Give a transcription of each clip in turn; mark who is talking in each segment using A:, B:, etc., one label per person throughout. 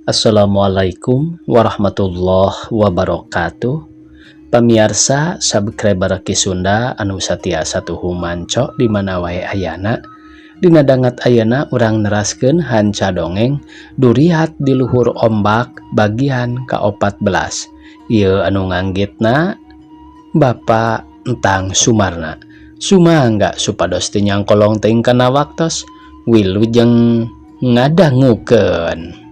A: Assalamualaikum warahmatullahi wabarakatuh. Pamiarsa subscriber Ki Sunda anu satia satuhu manco di mana wae ayana. Dina danget ayeuna urang neraskeun hanca dongeng Duriat di Luhur Ombak bagian ka-14. Ieu anu nganggitna Bapak Entang Sumarna. Sumangga supados teu nyangkolong teuing kana waktos. Wilujeng ngadangukeun.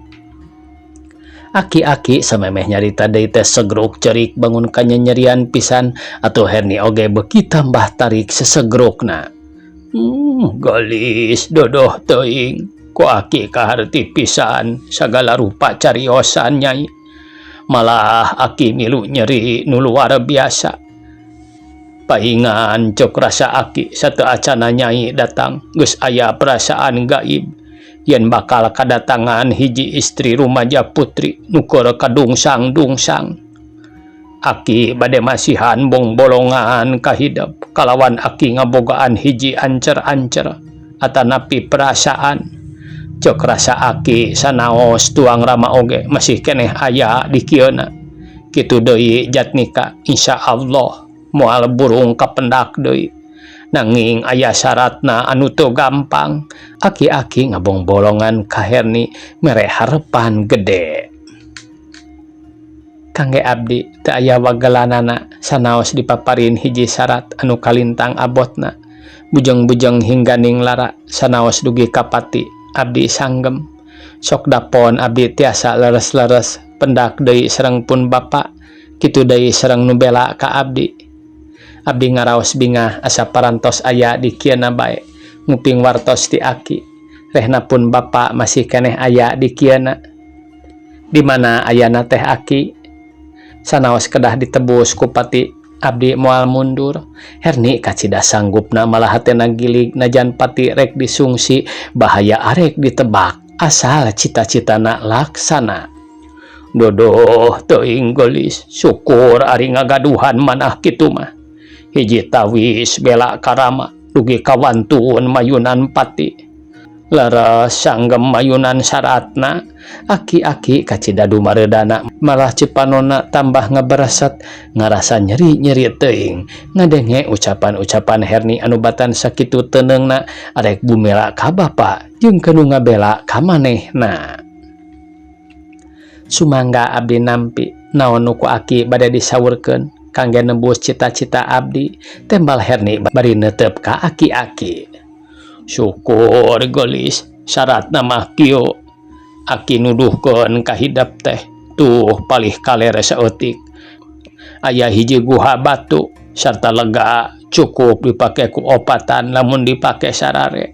A: Aki-aki samemeh nyarita deui teh segruk cerik bangun kanyanyerian pisan atuh Herni oge beuki tambah tarik sesegrukna. Geulis dodoh teuing ku aki kaharti pisan sagala rupa cariosan Nyai. Malah aki milu nyeri nu luar biasa. Paingan cok rasa aki sateuacana Nyai datang geus aya perasaan gaib yen bakal kadatangan hiji istri rumaja putri nu keur kadungsang-dungsang. Aki bade masihan bongbolongan ka hidep kalawan aki ngabogaan hiji ancer-ancer atanapi perasaan. Cek rasa aki sanaos tuang rama oge masih keneh aya di kieuna. Kitu deui Jatnika, insya Allah moal burung kapendak deui. Nanging aya syaratna anu teu gampang. Aki-aki ngabongbolongan ka Herni mere harepan gede. Kangge abdi teu aya wagelanana sanaos dipaparin hiji syarat anu kalintang abotna. Bujeng-bujeng hingga ning lara sanaos dugi ka pati abdi sanggem. Sok dapon abdi tiasa leres-leres pendak deui sareng pun bapa, kitu deui sareng nu bela ka abdi. Abdi ngaraos bingah asa parantos aya di kieuna bae nguping wartos ti aki. Rehna pun bapa masih keneh aya di kieuna. Di mana ayana teh, Aki? Sanaos kedah ditebus ku pati, abdi moal mundur. Herni kacida sanggupna, malah hatena gilig najan pati rek disungsi, bahaya arek ditebak, asal cita-citana laksana. Dodoh teuing, geulis, syukur ari ngagaduhan manah kitu mah. Hiji tawis bela ka Rama dugi kawantun mayunan pati. Leres, sanggem mayunan syaratna. Aki-aki kacida dumareudana, malah cipanona tambah ngebereset, ngarasa nyeri-nyeri teuing ngadenge ucapan-ucapan Herni anu batan sakitu teneungna arek bumela ka bapa jeung ka nu ngabela ka manehna. Sumangga abdi nampi naon nu ku aki bade disaurkeun kangge nebus cita-cita abdi, tembal Herni bari netep ka aki-aki. Syukur, geulis, syaratna mah kieu. Aki nuduhkeun ka hidep teh tuh palih kaler saeutik aya hiji guha batu sarta lega, cukup dipake ku opatan lamun dipake sarare.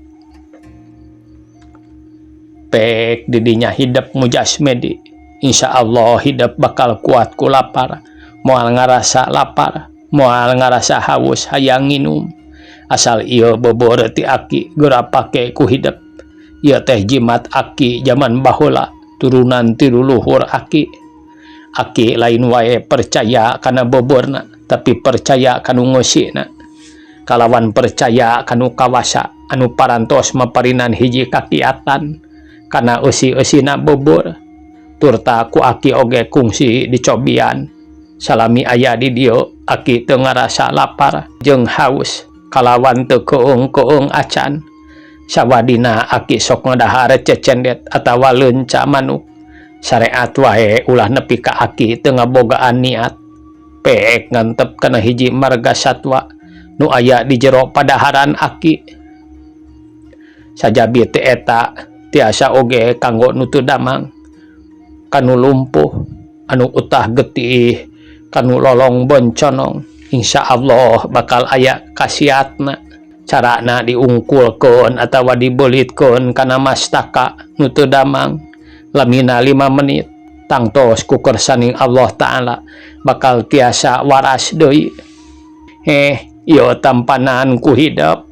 A: Pek didinya hidep mujasmedi. Insya Allah hidep bakal kuat ku lapar, moal ngarasa lapar, moal ngarasa haus hayang nginum. Asal ieu beubeureuh ti aki geura pake ku hidep. Ieu teh jimat aki jaman baheula, turunan ti luluhur aki. Aki lain wae percaya kana beubeurna, tapi percaya kanu ngeusina, kalawan percaya kanu kawasa anu parantos maparinan hiji kakiatan kana eusi-eusina beubeureuh. Turta ku aki oge kungsi dicobian. Salami aya di dieu aki teu ngarasa lapar jeung haus kalawan teu keung-keung acan. Sawadina aki sok ngadahar cecendet atawa leunca manuk. Sareat wae ulah nepi ka aki teu ngabogaan niat pek ngantep kana hiji marga satwa nu aya di jero padaharan aki. Sajabi teu eta, tiasa oge kanggo nu teu damang, kanu lumpuh, anu utah getih, kanu lolong bonconong. Insya Allah bakal aya khasiatna. Carana diungkulkeun atawa dibelitkeun kana mastaka nu teu damang lamina 5 menit, tangtos ku kersaning Allah Ta'ala bakal tiasa waras deui. Heh, ieu tampanan ku hidep.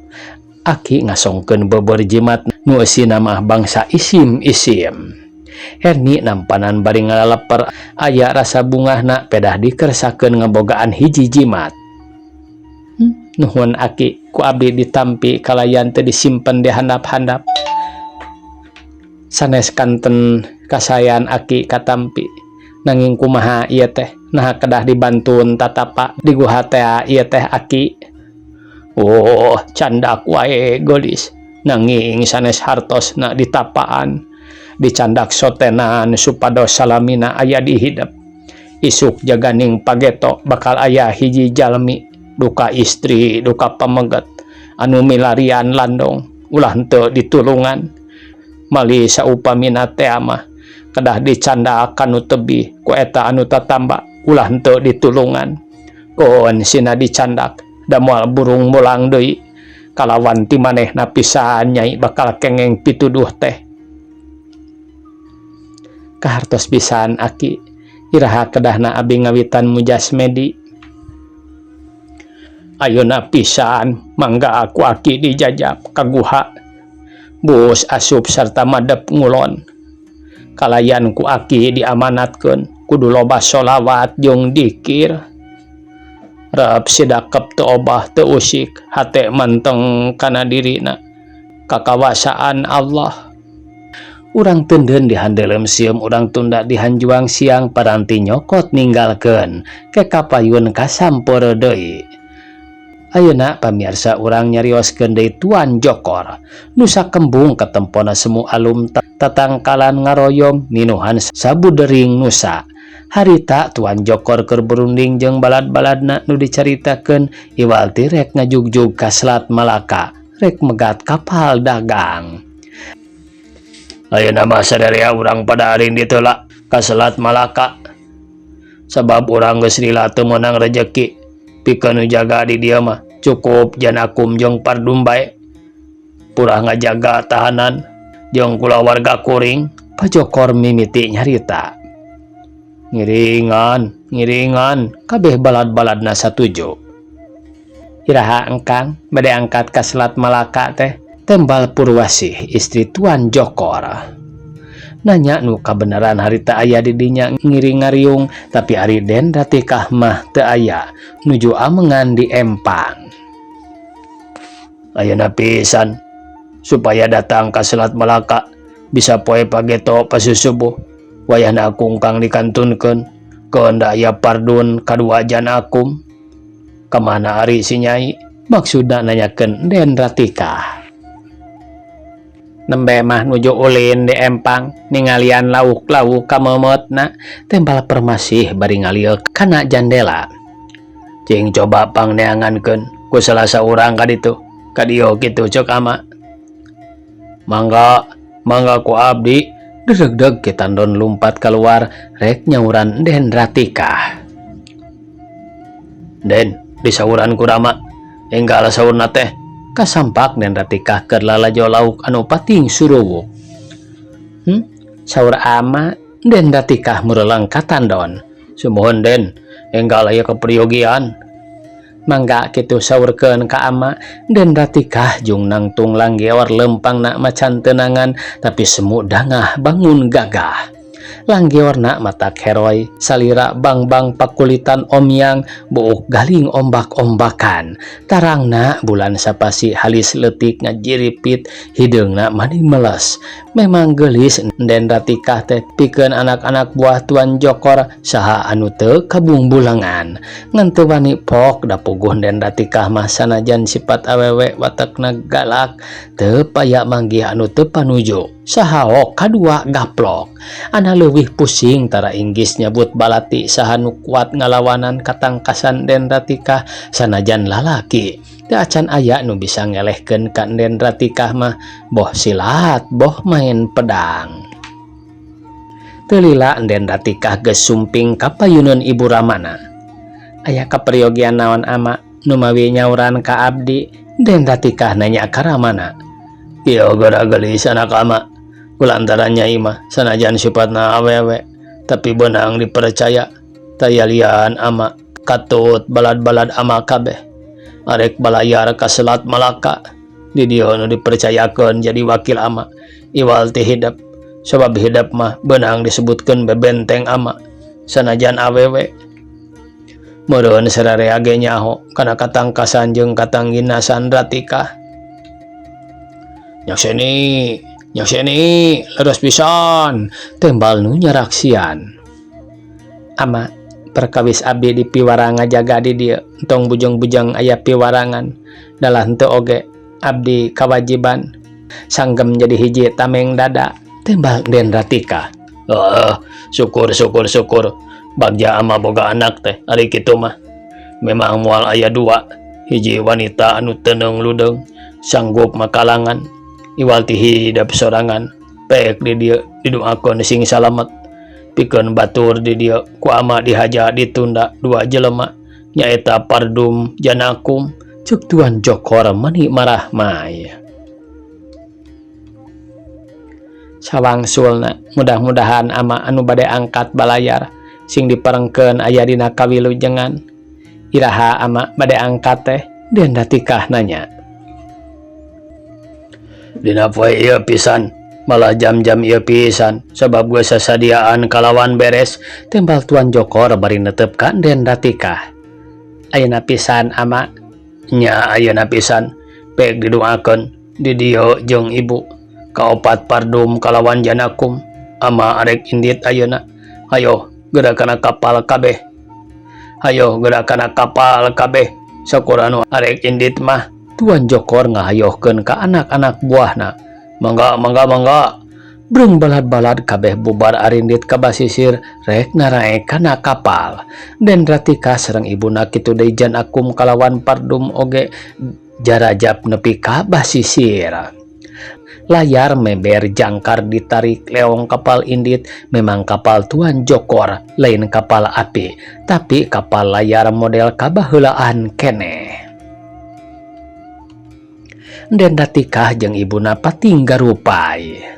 A: Aki ngasongkeun beubeureuh jimat nu eusina mah bangsa isim-isim. Herni nampanan bari ngalaleper, aya rasa bungahna pedah dikersakeun ngabogaan hiji jimat. Nuhun aki, ku abdi ditampi kalayan teu disimpen di handap-handap. Sanes kanten kasaean aki katampi. Nanging kumaha ieu teh naha kedah dibantun tatapa di guha tea ieu teh aki. Oh candak wae geulis nanging sanes hartosna ditapaan dicandak sotenan supados salamina aya di hidep. Isuk jaganing pageto bakal aya hiji jalmi duka istri duka pameget anu milarian landong ulah henteu ditulungan. Mali saupamina tea mah kedah dicandak kanu tebih ku eta anu tatamba ulah henteu ditulungan. Keun sina dicandak da moal burung mulang deui kalawan ti manehna pisan nyai bakal kengeng pituduh teh. Kahartos pisan aki iraha kedahna abi ngawitan mujasmedi. Ayeuna pisan mangga ku aki dijajab ka guha. Bus asup sarta madep ngulon. Kalayan ku aki diamanatkeun kudu loba sholawat jeung dikir. Rep sidakep teu obah teu usik hate manteng kana dirina kakawasaan Allah. Urang teundeun di handeuleum sieum urang tunda di hanjuang siang paranti nyokot ninggalkeun ke kapayun kasampeur deui. Ayeuna pamiarsa urang nyarioskeun deui Tuan Jokor nu sakembung katempona semu alum tatangkalan ngaroyom ninuhan sabudering nusa. Harita Tuan Jokor keur berunding jeung balad-baladna nu dicaritakeun iwal ti rek ngajugjug ka Selat Malaka rek megat kapal dagang. Ayeuna mah sadarea urang pada aring ditolak ka Selat Malaka sabab urang geus lila teu meunang rejeki. Pikeun nu jaga di dieu mah cukup janakum jeung pardum bae. Purah ngajaga tahanan jeung kulawarga kuring. Pak Jokor mimiti nyarita. Ngiringan, ngiringan, kabeh balad-baladna satuju. Iraha engkang bade angkat ka Selat Malaka teh tembal Purwasih istri Tuan Jokor. Nanya nu kabeneran harita aya di dinya ngiring ngariung tapi ari Den Ratikah mah teu aya nuju amengan di empang. Ayeuna pisan supaya datang ka Selat Malaka bisa poe pageto pasusubuh wayahna kungkang dikantunkeun keun da aya pardun kadua jan akum. Kamana ari si nyai maksudna nanyakeun Den Ratikah. Nembe mah nuju ulin di empang ningalian lauk-lauk kamemetna tembal Permasih bari ngalieu kana jandela. Cing coba pangneangankeun ku salah saurang ka ditu ka dieu kitu ceuk ama. Mangga mangga ku abdi dedeg-deg Ki Tandon lumpat keluar rek nyauran Den Ratikah. Den disauran ku Rama enggal saurna teh kasampak Den Ratikah keur lalajo lauk anu pating suruwuk. Saur ama Den Ratikah mureleng ka Tandon. Sumuhun Den, enggal aya keperyogian. Mangga kitu saurkeun ka ama Den Ratikah jung nangtung langgeor lempangna macan tenangan tapi semu dangah bangun gagah. Langgeorna mata keroy salira bang-bang pakulitan omyang buuk galing ombak-ombakan. Tarangna bulan sapasi halis leutik ngajiripit hideungna mani meles. Memang geulis Den Ratikah teh pikeun anak-anak buah Tuan Jokor saha anu teu kabungbulangan. Ngan teu wani pok da puguh Den Ratikah mah sanajan sifat awewe watekna galak teu paya manggih anu teu panuju. Sahaok kadua gaplok. Ana leuwih pusing tara inggis nyebut balati saha nu kuat ngalawanan katangkasan Den Ratikah sanajan lalaki. Teu acan aya nu bisa ngelehkeun ka Den Ratikah mah boh silat boh main pedang. Teu lila Den Ratikah geus sumping ka payuneun Ibu Ramana. Aya kaperyogian naon ama nu mawi nyauran ka abdi? Den Ratikah nanya ka Ramana. Ieu geura geulis anak ama. Kulantaran nyai mah sanajan sifatna awewe tapi beunang dipercaya tayalian ama katut balad-balad ama kabeh arek balayar ka Selat Malaka di dieu nu dipercayakeun jadi wakil ama iwal ti hidep sabab hidep mah beunang disebutkeun bebenteng ama sanajan awewe meureun sararea ge nyaho kana katangkasan jeung katangginasan Ratikah. Nyakseni Nyakseni leres pisan tembal nu nyaraksian. Ama perkawis abdi dipiwarang ngajaga di dieu entong bujeng-bujeng aya piwarangan dalah henteu oge abdi kawajiban sanggem jadi hiji tameng dada tembal Den Ratika. Syukur syukur syukur bagja ama boga anak teh ari kitu mah memang moal aya dua hiji wanita anu teneng ludeung sanggup makalangan iwal ti hidep sorangan pek di dieu didoakeun sing salamet pikeun batur di dieu ku ama dihaja ditunda dua jelema nyaeta Pardum Janakum cek Tuan Jokor mani marah mai. Sawangsulna mudah-mudahan ama anu bade angkat balayar sing diperengkeun aya dina kawilujengan. Iraha ama bade angkat teh Den Ratikah nanya. Dina poe ieu pisan malah jam-jam ieu pisan sabab geus sasadiaan kalawan beres tembal Tuan Jokor bari netep ka Den Ratikah. Ayeuna pisan ama nya ayeuna pisan pek didoakeun di dieu jeung ibu kaopat Pardum kalawan Janakum ama arek indit ayeuna hayo geura kana kapal kabeh hayo geura kana kapal kabeh sakur anu arek indit mah Tuan Jokor ngahayohkeun ka anak-anak buahna mangga mangga mangga breng balad-balad kabeh bubar arindit ka basisir rek naraek kana kapal. Den Ratika sareng ibuna kitu deui Janakum kalawan Pardum oge jarajab nepi ka basisir. Layar meber jangkar ditarik leong kapal indit memang kapal Tuan Jokor lain kapal api tapi kapal layar model kabaheulaan keneh. Den Ratikah jeung ibuna pating garupai.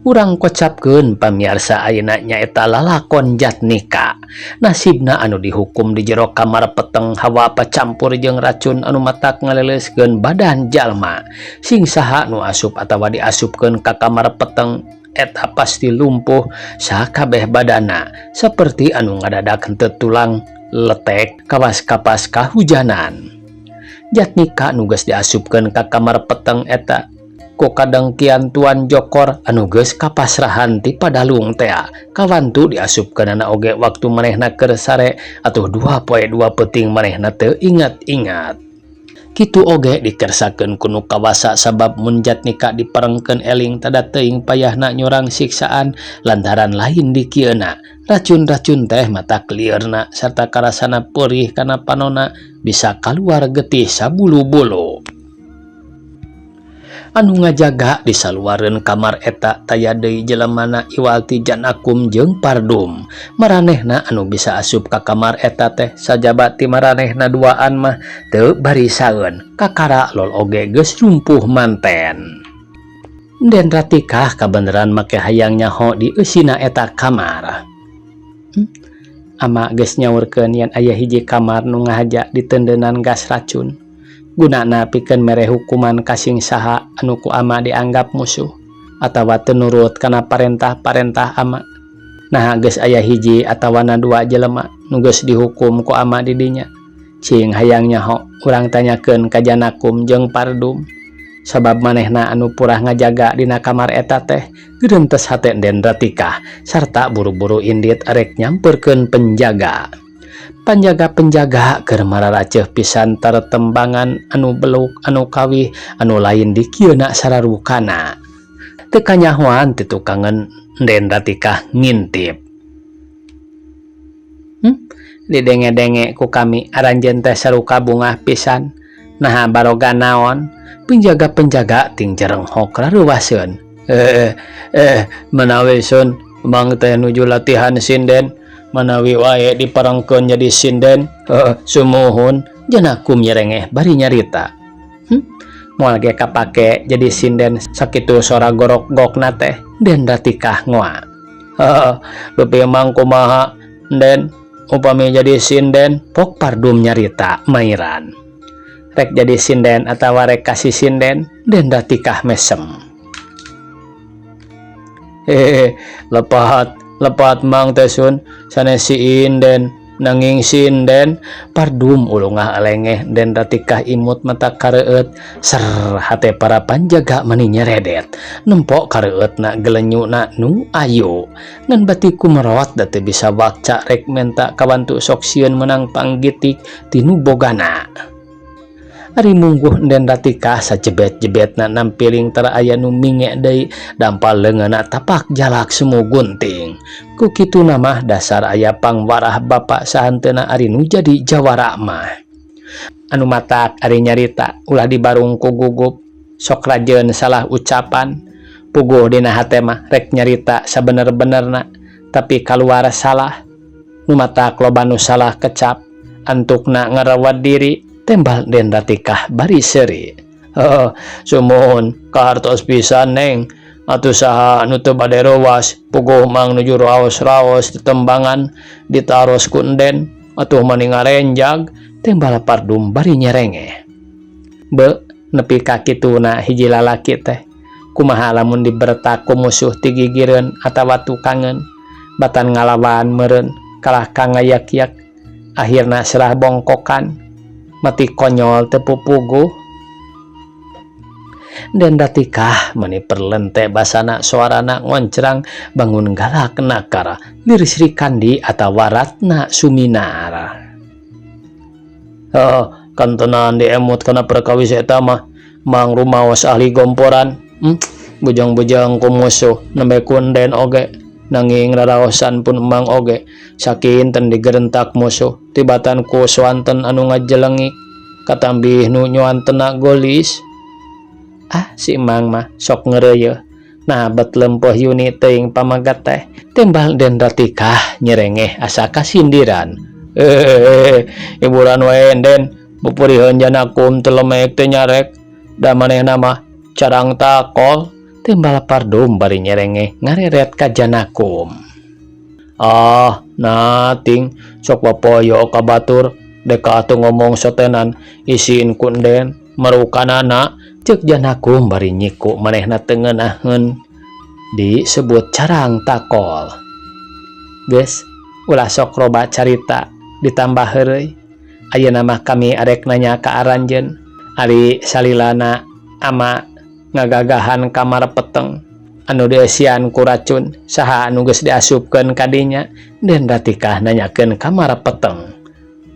A: Urang kocapkeun pamiarsa ayeuna nyaeta lalakon Jatnika. Nasibna anu dihukum di jero kamar peteng hawa pacampur jeung racun anu matak ngaleleuskeun badan jalma. Sing saha nu asup atawa diasupkeun ka kamar peteng eta pasti lumpuh sakabeh badana seperti anu ngadadak henteu tulang letek kawas kapas kahujanan. Jatnika nu geus diasupkeun ka kamar peteng eta ku kadengkian Tuan Jokor anu geus kapasrahan ti padalung tea kawantu diasupkeunana oge waktu manehna keur sare atuh 2 poe 2 peuting manehna teu ingat-ingat. Kitu oge dikersakeun ku nu kawasa sabab mun Jatnika diperengkeun eling tada teuing payahna nyorang siksaan lantaran lain dikieuna racun-racun teh matak lieurna sarta karasana peurih kana panona bisa kaluar getih sabulu-bulu. Anu ngajaga di saluareun kamar eta taya deui jelemana iwal ti Janakum jeung Pardum. Maranehna anu bisa asup ka kamar eta teh sajaba ti maranehna duaan mah teu barisaeun kakara lol oge geus lumpuh manten. Den Ratikah kabeneran make hayang nyaho di eusina eta kamar. Ama geus nyaurkeun yen aya hiji kamar nu ngahaja ditendenan gas racun. Gunana pikeun mere hukuman kasing saha anu ku ama dianggap musuh atawa teu nurut kana parentah-parentah ama. Nah geus aya hiji atawa dua jelema nu geus dihukum ku ama di dinya. Cing hayang nyaho urang tanyakeun ka Janakum jeung Pardum. Sabab manehna anu purah ngajaga dina kamar eta teh geurentes hate Den Ratikah sarta buru-buru indit arek nyamperkeun penjaga. Panjaga-penjaga keur mararaceuh pisan tartembangan anu beluk anu kawih anu lain dikieuna sararukana. Teu kanyahoan ti tukangan Den Ratikah ngintip. Didenge-denge ku kami aranjeun teh saruka bungah pisan. Naha baroga naon? Penjaga-penjaga ting jerenghok raruwaseun. Menawi sun bang teh nuju latihan sinden manawi wae diparengkeun jadi sinden sumuhun Janakum nyerengeh bari nyarita. Moal ge kapake jadi sinden sakitu sora gorok-gokna teh Den Ratikah ngoa. Dupi mang kumaha Den upami jadi sinden pok Pardum nyarita mairan. Rek jadi sinden atawa rek kasih sinden Den Ratikah mesem. Hehehe lepat lepat mang teh sun sanes si inden Nanging sinden Pardum ulungah alengeh den Ratikah imut mata kareueut ser hate para panjaga mani nyeredet nempok kareueutna gelenyuna nu ayu ngan bati kumerot da teu bisa wakca rek menta kabantu sok sieun meunang panggitik tinu bogana. Ari mungguh Den Ratikah sajebet-jebetna nampiling tara aya nu minge deui dampal leungeunna tapak jalak semu gunting. Ku kituna mah dasar aya pangwarah bapa sahanteuna ari nu jadi jawara mah. Anu matak ari nyarita ulah dibarung ku gugup sok rajeun salah ucapan puguh dina hate mah rek nyarita sabener-benerna tapi kaluar salah nu matak loba nu salah kecap antukna ngarawat diri tembal Den Ratikah bari seuri. Heuh, sumuhun kahartos pisan Neng. Atuh saha nu teu bade reuwas puguh mang nuju raos-raos tetembangan ditaros ku Enden atuh mani ngarenjag tembal Pardum bari nyerengeh. Be, nepi ka kituna hiji lalaki teh. Kumaha lamun dibertak ku musuh ti gigireun atawa tukangeun batan ngalawan meureun kalah ka ngayak-yak akhirna serah bongkokan mati konyol teu pupuguh. Den Ratikah meni perlente basana suarana ngoncrang bangun galak nakara lir Sri Kandi atawa Ratna Suminar. Oh, kantenan diemut kana perkawis eta mah mang rumaos ahli gomporan. Bujang-bujang ku musuh nembe ku Enden oge nanging raraosan pun emang oge sakinten digerentak musuh tibatan ku swanten anu ngajelengik katambih nu nyuantena golis. Ah, si emang mah sok ngeureuyeun nah bet lempeuh Yuni teuing pamagat teh tembal Den Ratikah nyerengeh asa kasindiran. Eh, hiburan wae Den, pupuriheun janakum teu lemek teu nyarek da manehna mah carang takol tembal Pardum bari nyerengeh ngareret ka Janakum. Ah, nating sok popoyo ka batur deka atuh ngomong sotenan isin ku Enden merukanana ceuk Janakum bari nyiku manehna teu ngeunaheun disebut carang takol. Geus ulah sok loba carita ditambah heureuy. Ayeuna mah kami arek nanya ka aranjeun ari salilana ama ngagagahan kamar peteng anu dieusian ku racun saha anu geus diasupkeun ka dinya. Den Ratikah nanyakeun kamar peteng.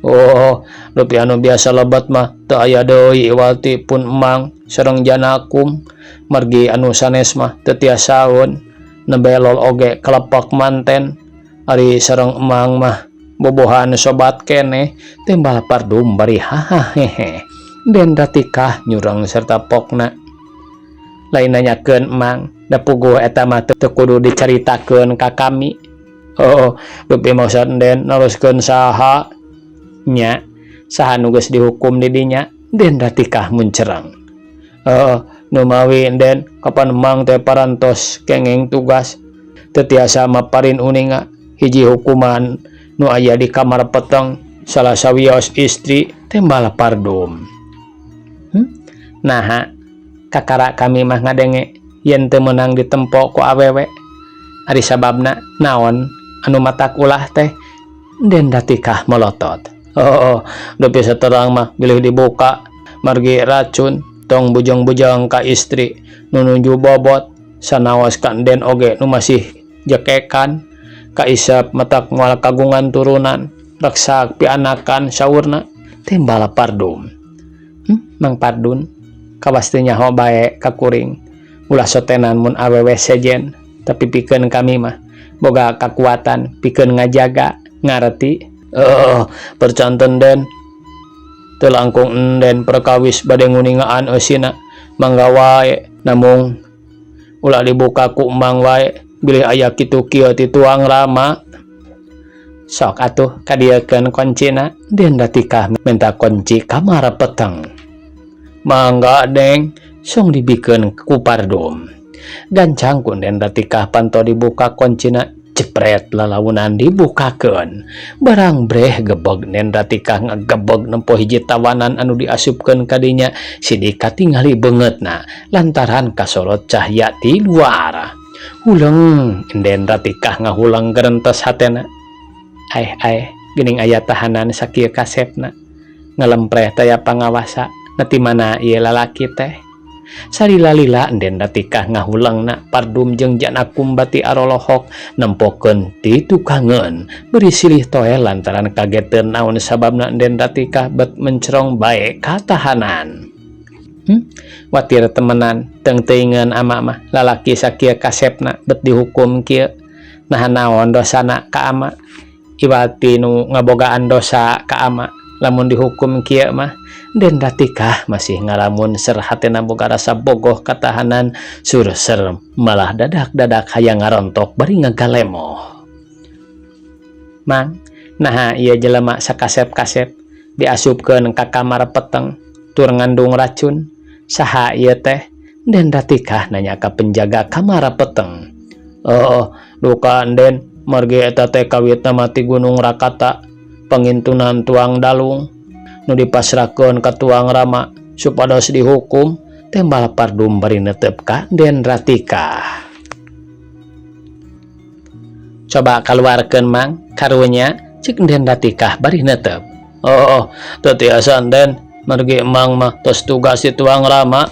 A: Oh, dupi anu biasa lebet mah teu aya deui iwal ti pun emang sareng Janakum margi anu sanes mah teu tiasaeun nembe lol oge kelepak manten ari sareng emang mah bobohan sobat keneh tembal Pardum bari haha hehe. Den Ratikah nyureng serta pokna lain nanyakeun emang da puguh eta mah teu kudu dicaritakeun ka kami. Oh, dupi maksud Den naroskeun saha nya saha nu geus dihukum di dinya. Den Ratikah muncereng. Oh, nu mawi Den kapan emang teh parantos kengeng tugas teu tiasa maparin uninga hiji hukuman nu aya di kamar peteng salah sawios istri tembal Pardum. Naha kakara kami mah ngadenge yen teu meunang ditempo ku awewe ari sababna naon anu matak ulah teh. Den Ratikah melotot. Oh, dupi saterang mah bilih dibuka margi racun tong bujang-bujang ka istri nu nuju bobot sanaos ka Enden oge nu masih jekekan kaisep matak moal kagungan turunan reksak pianakan saurna tembal Pardum. Mang Pardun kawas teu nyaho bae ka kuring ulah sotenan mun awewe sejen tapi pikeun kami mah boga kakuatan pikeun ngajaga ngareti. Oh, percanten Den teu langkung Enden perkawis bade nguningaan eusina mangga wae namung ulah dibuka ku emang wae bilih aya kitu kieu ti tuang rama. Sok atuh kadieukeun koncina. Den Ratikah minta kunci kamar peteng. Mangga Deng, song dibikeun ku Pardum. Gancang ku Den Ratikah panto dibuka koncina jepret lalaunan dibukakeun. Barang breh gebeg Den Ratikah ngagebeg nempo hiji tawanan anu diasupkeun ka dinya sidik katingali beungeutna lantaran kasorot cahya ti luar. Huleng Den Ratikah ngahulang gerentes hatena. Aeh aeh Geuning aya tahanan sakieu kasepna. Ngalempreh taya pangawasa, na ti mana ieu lalaki teh? Salila-lila Enden Ratikah ngahulengna Pardum jeung Janakum bati arolohok nempokeun ti tukangeun beri silih toel lantaran kaget teu naon sababna Enden Ratikah bet mencerong bae ka tahanan. Watir temenan teung teuingeun ama mah lalaki sakieu kasepna bet dihukum kieu. Naha naon dosana ka ama? Iwal ti nu ngabogaan dosa ka ama lamun dihukum kieu mah. Den Ratikah masih ngalamun ser hatena boga rasa bogoh ka tahanan sur ser malah dadak-dadak hayang ngarontok bari ngagalemoh. Mang, naha ieu jelema sakasep-kasep diasupkeun ka kamar peteng tur ngandung racun? Saha ieu teh? Den Ratikah nanya ka penjaga kamar peteng. Oh, duka Enden, margi eta teh kawitna mah ti Gunung Rakata, pangintunan Tuang Dalung nu dipasrahkeun ka Tuang Rama supados dihukum, tembal Pardum bari netep ka Den Ratikah. Coba kaluarkeun Mang, karunya, cek Den Ratikah bari netep. Oh, teu tiasa Den, margi emang mah tos tugas di Tuang Rama.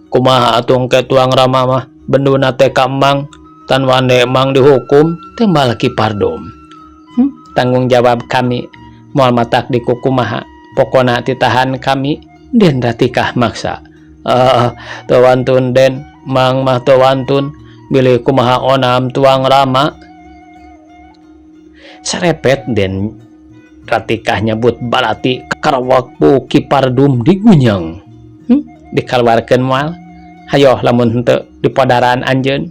A: Kumaha atuh engke Tuang Rama mah benduna teh ka emang tan wande emang dihukum, tembal Ki Pardum. Tanggung jawab kami moal matak dikukumaha, pokona titahan kami, Den Ratikah maksa. Ah, teu wantun Den, mang mah teu wantun bilih kumaha onam Tuang Rama. Sarepet Den Ratikah nyebut balati karawak ku Ki Pardum digunyeng. Dikaluarkeun moal? Hayoh lamun henteu dipodaran anjeun.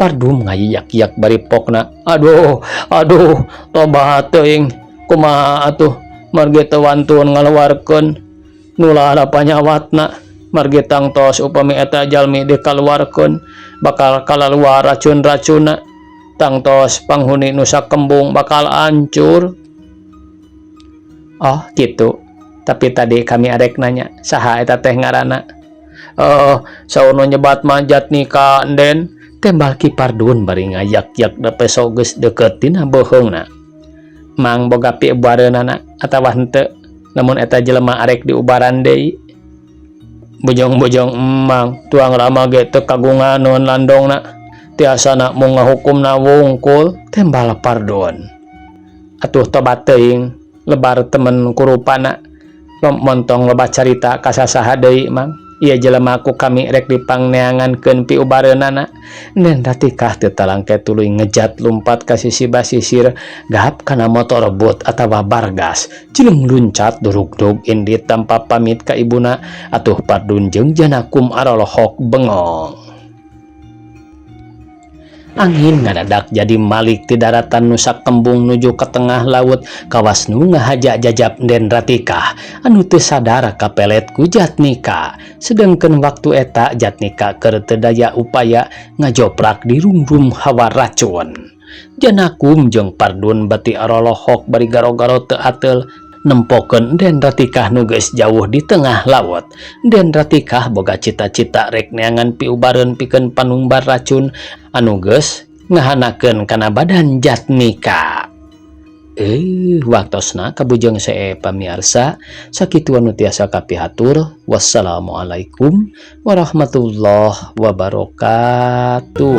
A: Pardum ngayiak-iak bari pokna. Aduh, aduh, tobat teuing. Kumaha atuh margi teu wantun ngaluarkeun nulah panyawatna. Margi tangtos upami eta jalmi dikaluarkeun bakal kalaluar racun-racunna. Tangtos panghuni Nusa Kembung bakal ancur. Oh, gitu. Tapi tadi kami arek nanya, saha eta teh ngaranna? Oh, saur nu nyebat mah Jatnika, Enden, tembal Ki Pardun bari ngayak-yak da peso geus deukeut tina beuheungna. Mang boga piubareunana atawa henteu lamun eta jelema arek diubaran deui? Bujang-bujang emang Tuang Rama ge teu kagungan landongna, tiasana mung ngahukumna wungkul, tembal Pardun. Atuh tobat teuing, lebar temen kurupana montong loba carita ka sasaha deui Mang. Ieu jelema ku kami rek dipangneangankeun piubareunana. Den Ratikah teu talangke tuluy ngejat lumpat ka sisi basisir gahap kana motor boot atawa bargas cileng luncat durugdug indit tanpa pamit ka ibuna. Atuh Pardun jeung Janakum arolohok bengong. Angin ngadadak jadi malik ti daratan Nusa Kembung nuju ke tengah laut kawas nu ngahaja jajap Den Ratikah anu teu sadar kapelet ku Jatnika. Sedengkeun waktu eta Jatnika keur teu daya upaya ngajoprak di rungrum hawa racun. Janakum jeung Pardun bati arolohok bari garo-garo teu ateul nempokeun Den Ratikah nu geus jauh di tengah laut. Den Ratikah boga cita-cita rek neangan piubareun pikeun panumbar racun anu geus ngahanakeun kana badan Jatnika. Waktosna kabujeng see pamiarsa, sakitu anu tiasa kapihatur. Wassalamualaikum warahmatullahi wabarakatuh.